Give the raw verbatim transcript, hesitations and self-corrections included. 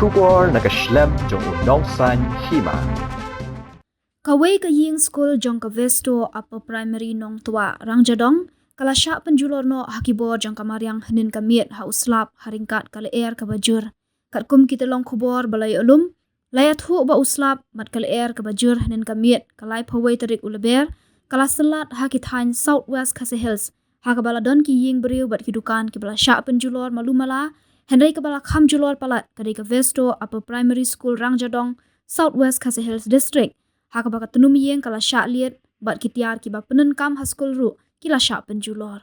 Khubor na ka shlem jong u Nongsaiñ Hima. Kawei ka ïing skul jong ka Vesto Upper Primary Nongtwah Rangjadong ka la shah pynjulor noh ha ki bor jong ka mariang hynnin ka miet ha u slap ha ryngkat ka lyer kaba jur. Katkum ki tyllong khubor ba la ïoh lum, la ïathuh ba u slap bad ka lyer kaba jur hynnin ka miet ka laiphew wei tarik u Lber ka la syllat ha ki thaiñ South West Khasi Hills, ha kaba la don ki ïing briew bad ki dukan kiba la shah pynjulor malu mala, hynrei kaba la kham julor palat ka dei ka Vesto Upper Primary School Rangjadong, South West Khasi Hills District, ha kaba ka tnum ïing ka la shah liat bad ki tiar kiba pyndonkam ha skul ruh ki la shah pynjulor.